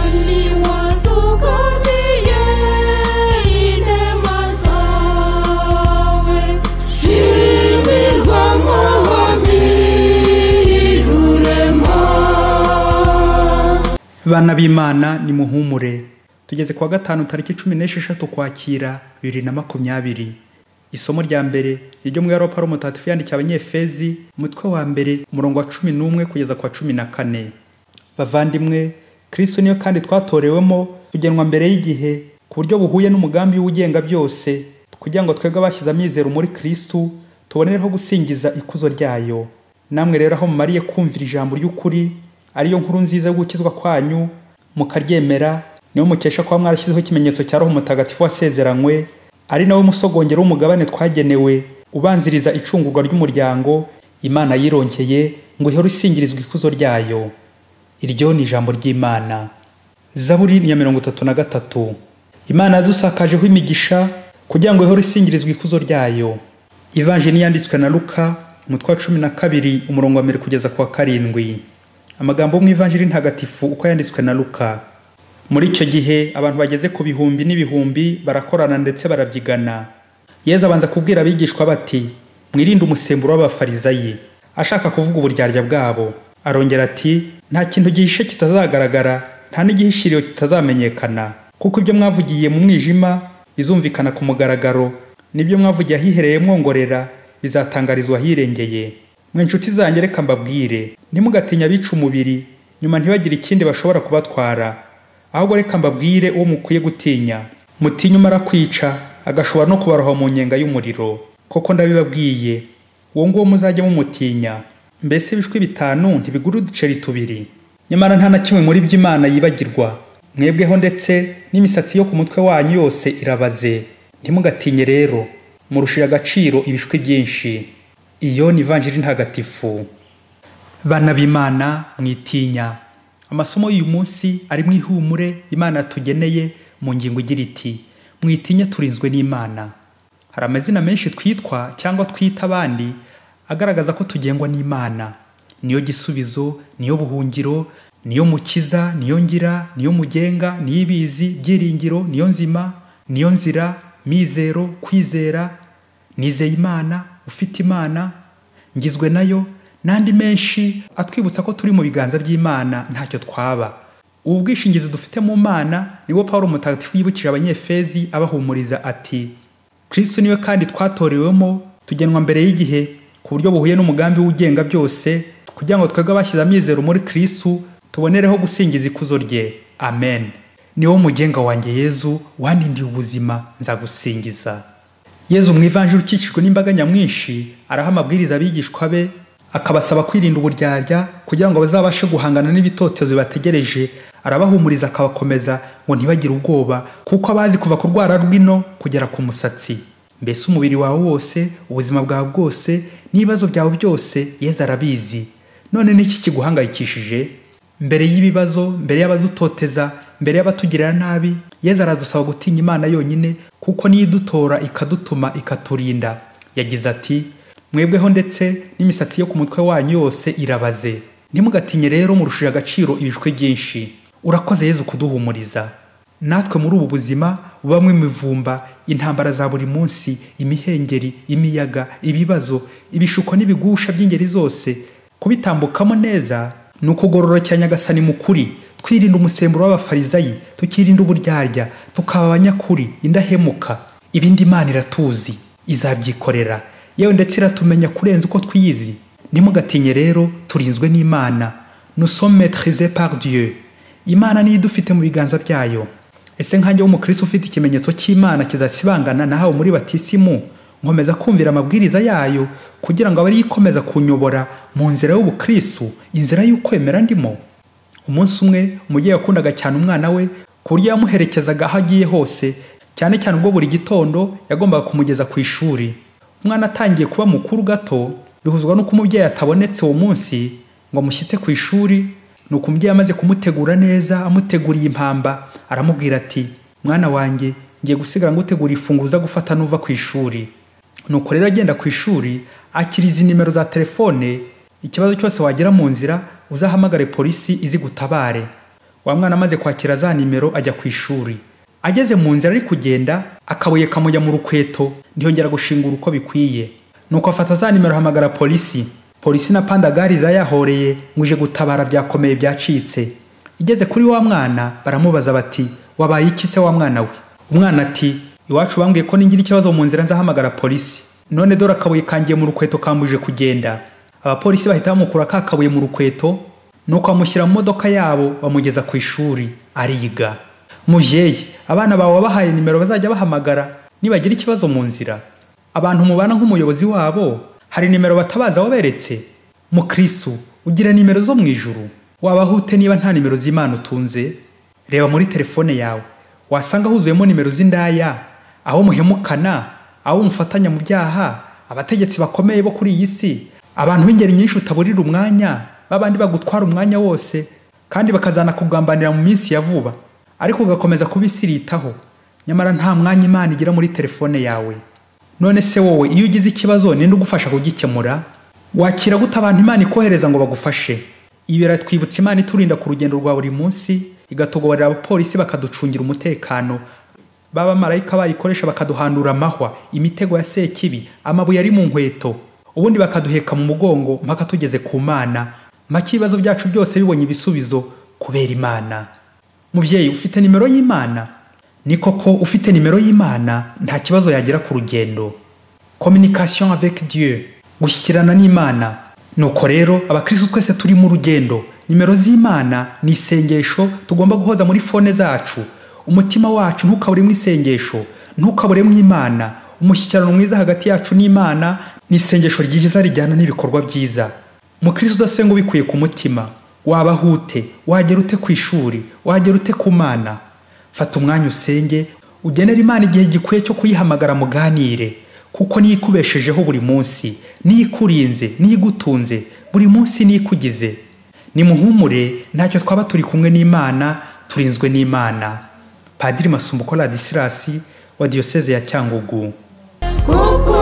Nyagasani watugabiye inema zawe. Shimirwa Mwami Rurema. Bana b'Imana nimuhumure. Tugeze kuwa gatanu tariki 16 Ukwakira 2020. Isomo rya mbere ryo mu Yaropa Mutagatifu yandikiye Abanyefezi, umutwe wa mbere umurongo wa 11 kugeza kwa 14. Bavandimwe, Kristo niyo kandi twatorewemo tugenwa mbere y'igihe ku buryo buhuye n'umugambi w'ugenga byose, kugira ngo twebwe abashyize amizero muri Kristo tubonereho gusingiza ikuzo ryayo. Namwe rero aho mumariye kumvira ijambo ry'ukuri, ariyo nkuru nziza yo gukizwa kwanyu, mukaryemera, niyo mukesha kuba mwarashyizeho ikimenyetso cya Roho Mutagatifu wasezeranywe, ari nawe musogongero w'umugabane twagenewe, ubanziriza icungurwa ry'umuryango Imana yironkeye ngo ihore isingirizwa ikuzo ryayo. Iryo ni ijambo ry'Imana. Zaburi ni ya 33. Imana yadusakajeho imigisha kugira ngo ihore isingirizwa ikuzo ryayo. Ivanjiri yanditswe na Luka, umutwe wa 12 umurongo wa 1 kugeza ku wa 7. Amagambo mu Ivanjiri ntagatifu uko yanditswe na Luka. Muri icyo gihe abantu bageze ku bihumbi n'ibihumbi barakorana ndetse barabyigana. Yezu abanza kubwira abigishwa bati: mwirinde umusemburo w'abafarizayi, ashaka kuvuga uburyarya bwabo. Arongera ati: nta kintu gihishe kitazagaragara, nta n'igihishiriwe kitazamenyekana, kuko ibyo mwavugiye mu mwijima bizumvikana ku mugaragaro, n'ibyo mwavugiye ahihereye mwongorera bizatangarizwa ahirengeye. Mwe nshuti zanjye, reka mbabwire, ntimugatinya abica umubiri, nyuma ntibagire ikindi bashobora kubatwara. Ahubwo reka mbabwire uwo mukwiye gutinya. Mutinye umara kwica, agashobora no kubaroha mu nyenga y'umuriro. Koko ndabibabwiye, uwo nguwo muzajya mumutinya. Mbese ibishwi 5 ntibigura uduceri 2? Nyamara nta na kimwe muri byo Imana yibagirwa. Mwebweho ndetse n'imisatsi yo ku mutwe wanyu yose irabaze. Ntimugatinye rero, murushira agaciro ibishwi byinshi. Iyo ni Ivanjiri ntagatifu. Bana b'Imana, mwitinya. Amasomo y'uyu munsi ari mu ihumure Imana tugeneye mu ngingo igira iti: mwitinya turinzwe n'Imana. Hari amazina menshi twitwa cyangwa twita abandi agaragaza ko tugengwa n'Imana. Niyo gisubizo, niyo buhungiro, niyo mukiza, niyo ngira, niyo mugenga, niyo ibizi, byiringiro, niyo nzima, niyo nzira, mizero, kwizera, nizeye Imana, ufite Imana, ngizwe nayo, n'andi menshi atwibutsa ko turi mu biganza by'Imana ntacyo twaba. Ubu bwishingizi dufite mu Mana niwo Paulo Mutagatifu yibukije Abanyefezi abahumuriza ati: Kristo niwe kandi twatorewemo tugenwa mbere y'igihe ku buryo buhuye n'umugambi w'ugenga byose, kugira ngo twebwe abashyize amizero muri Kristo tubonereho gusingiza ikuzo rye. Amen. Niwo mugenga wanjye Yezu, wandindiye ubuzima, nzagusingiza. Yezu mu Ivanjiri ukikijwe n'imbaga nyamwinshi araha amabwiriza abigishwa be, akabasaba kwirinda uburyarya kugira ngo bazabashe guhangana n'ibitotezo bibategereje. Arabahumuriza akabakomeza ngo ntibagire ubwoba, kuko abazi kuva ku rwara rw'ino kugera ku musatsi. Mbese umubiri wawe wose, ubuzima bwawe bwose, n'ibibazo byawe byose Yezu arabizi. None niki kiguhangayikishije? Mbere y'ibibazo, mbere y'abadutoteza, mbere y'abatugirira nabi, Yezu aradusaba gutinya Imana yonyine, kuko niyo idutora ikadutuma ikaturinda. Yagize ati: mwebweho ndetse n'imisatsi yo ku mutwe wanyu yose irabaze. Ntimugatinye rero, murushije agaciro ibishwi byinshi. Urakoze Yezu kuduhumuriza. Natwe muri ubu buzima bubamwe imivumba, intambara za buri munsi, imihengeri, imiyaga, ibibazo, ibishuko n'ibigusha by'ingeri zose, kubitambukamo neza ni ukugororokera Nyagasani mukuri, twirinda umusemburo w'abafarizayi, tukirinda uburyarya, tukaba abanyakuri, indahemuka. Ibindi Imana iratuzi, izabyikorera. Yewe ndetse iratumenya kurenza uko twiyizi. Ntimugatinye rero, turinzwe n'Imana. Nous sommes maîtrisés par Dieu. Imana niyo idufite mu biganza byayo. Ese nkanjye w'umukristo ufite ikimenyetso cy'Imana kizasibangana nahawe muri batisimu, nkomeza kumvira amabwiriza yayo kugira ngo abe ariyo ikomeza kunyobora mu nzira y'ubukristo, inzira y'ukwemera ndimo? Umunsi umwe umubyeyi yakundaga cyane umwana we ku buryo yamuherekezaga aho agiye hose, cyane cyane ubwo buri gitondo yagombaga kumugeza ku ishuri. Umwana atangiye kuba mukuru gato, bihuzwa n'uko umubyeyi atabonetse uwo munsi ngo amushyitse ku ishuri. Nuko umubyeyi amaze kumutegura neza, amuteguriye impamba, aramubwira ati: mwana wanjye, ngiye gusigara ngutegura ifunguro uza gufata nuva ku ishuri. Nuko rero agenda ku ishuri, akiriza nimero za telefone, ikibazo cyose wagira mu nzira uzahamagare polisi izigutabare. Wa mwana amaze kwakira za nimero ajya ku ishuri. Ageze mu nzira ari kugenda, akabuye kamujya mu rukweto, ntiyongera gushingura uko bikwiye. Nuko afata za nimero ahamagara polisi. Polisi na pandagari zayahoreye ngo ije gutabara, byakomeye byacitse. Igeze kuri wa mwana baramubaza bati wabaye iki se wa mwana we? Umwana ati iwacu bambwiye ko ningira ikibazo mu nzira nzahamagara polisi, none dore akabuye kangiye mu rukweto kambuje kugenda. Abapolisi bahita bamukura ka kabuye mu rukweto, nuko bamushyira mu modoka yabo bamugeza ku ishuri ariga. Mubyeyi, abana bawe wabahaye nimero bazajya bahamagara nibagira ikibazo mu nzira? Abantu mubana nk'umuyobozi wabo hari nimero batabaza waberetse? Mukristo, ugira nimero zo mu ijuru? Wabaho ute niba nta nimero z'Imana utunze? Reba muri telefone yawe, wasanga huzuyemo nimero z'indaya, aho muhemukana, aho mufatanya mu byaha, abategetsi bakomeye bo kuri iyi si, abantu b'ingeri nyinshi utaburira umwanya, babandi bagutwara umwanya wose kandi bakazana kugambanira mu minsi ya vuba, ariko ugakomeza kubisiritaho. Nyamara nta mwanya Imana igira muri telefone yawe. None se wowe iyo ugize ikibazo ninde ugufasha kugikemura? Wakira gute abantu Imana ikohereza ngo bagufashe? Ibi biratwibutsa Imana iturinda ku rugendo rwa buri munsi, igatugoborera abapolisi bakaducungira umutekano, baba marayika bayikoresha bakaduhandura amahwa, imitego ya sekibi, amabuye ari mu nkweto, ubundi bakaduheka mu mugongo mpaka tugeze ku Mana, mpaka ibibazo byacu byose bibonye ibisubizo kubera Imana. Mubyeyi, ufite nimero y'Imana? Ni koko ufite nimero y'Imana nta kibazo yagira ku rugendo. Communication avec Dieu, gushyikirana n'Imana. Nuko rero abakristo twese turi mu rugendo. Nimero z'Imana ni isengesho tugomba guhoza muri fone zacu. Umutima wacu ntukaburemo isengesho, ntukaburemo Imana. Umushyikirano mwiza hagati yacu n'Imana ni isengesho ryiza rijyana n'ibikorwa byiza. Mukristo udasenga ubikuye ku mutima, wabaho ute? Wagera ute ku ishuri? Wagera ute ku Mana? Fata umwanya usenge, ugenere Imana igihe gikwiye cyo kuyihamagara muganire, kuko niyo ikubeshejeho buri munsi, niyo ikurinze, niyo igutunze buri munsi, niyo ikugize. Nimuhumure, ntacyo twaba turi kumwe n'Imana, turinzwe n'Imana. Padiri Masumbuko Ladislas wa Diyoseze ya Cyangugu. Kuko